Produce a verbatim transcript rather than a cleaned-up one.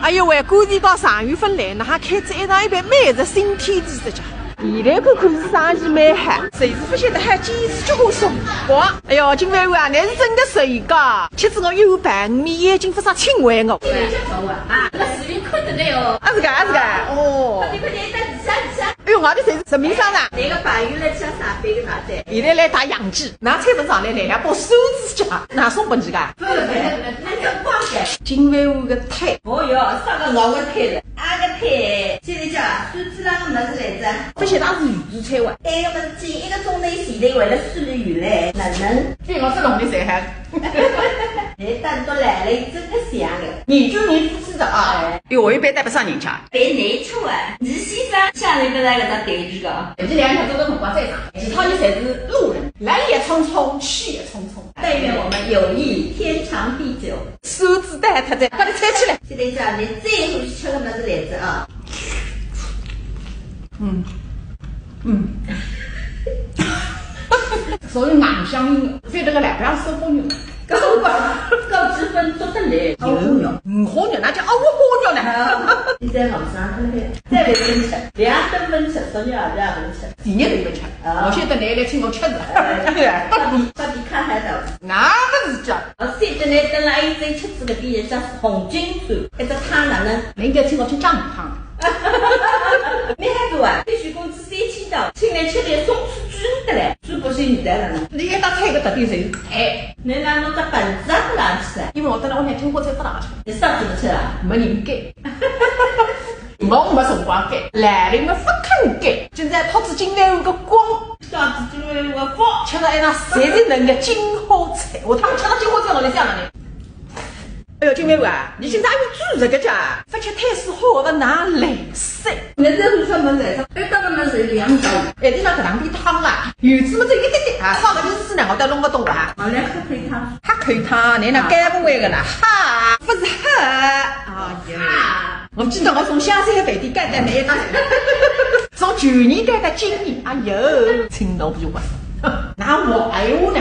哎哟喂，估计到三月份来，哪哈开出一场一般美食新天地这家。现在看看是生意蛮好，就是勿晓得还坚持几化辰光。哎哟，金饭碗啊，那是真个水噶，吃仔我有半米眼睛勿啥亲喂我。这个叫什么啊？那视频看得了哦。啊是个，啊是个，哦。快点快点，再几下几下。哎哟，外头侪是人民商场。那个白玉来吃啥？别个啥子？现在来打烊去，拿菜盆上来，来两把扇子吃，拿送拨你个。不不不，那这光的。金饭碗个腿。哦哟，啥个老个腿了？阿个腿，现在叫啥子啦？没事来着。不晓得是预制菜哇。哎，我们这一个钟头前头为了处理鱼嘞，能能。比我这弄的谁还？哎，单独来了，真个像个。你就你不吃的啊？哎，我一般带不上人家。被你吃完，你先生下来个那个他得意个。这两天这个辰光再上，其他的侪是路人，来也匆匆，去也匆匆。但愿我们友谊天长地久。扇子带他在，快点拆起来。现在讲，你最后吃个么子来着啊？嗯，嗯。所以蛮香的，所以这个来不要吃火牛。高高高脂分做得来，好火牛。嗯，火牛，那叫啊，我火牛呢。你在网上看看，再来分吃，两顿分吃，所以啊，两顿吃。第二顿分吃，啊。我现在来来请我吃了。哎，到底到底看海岛。那不是讲。啊，现在来等了一只吃子个比人家是红金子，一只汤哪能？人家请我吃酱汤。没海子啊，必须工资三千到，请来吃点松鼠猪的嘞，猪不是你的了呢。你一打菜个特点是，哎，你哪弄只本子啊不拿出来？因为我等了我连听过菜不拿出来。你啥子不吃啊？没人给。我没辰光给，来了么不肯给，现在托子金饭碗个光。啥子金饭碗个光？吃了一那谁的人的金花菜，我他们吃到金花菜，我就想了呢。哎哟，金饭碗啊，你现在还有煮这个家？不吃太师好个拿来塞。那这是专门来上，哎，当然是两道。哎，你那个两杯汤啦，有这么这一点点啊，少个意思呢，我都弄不懂了啊。好嘞，喝口汤。喝口汤，你那该不会个啦，哈，不是喝，哎呀。我记得我从香山饭店干到那一趟，从旧年干到今年，哎哟，青岛不就完了？那我哎呦呢？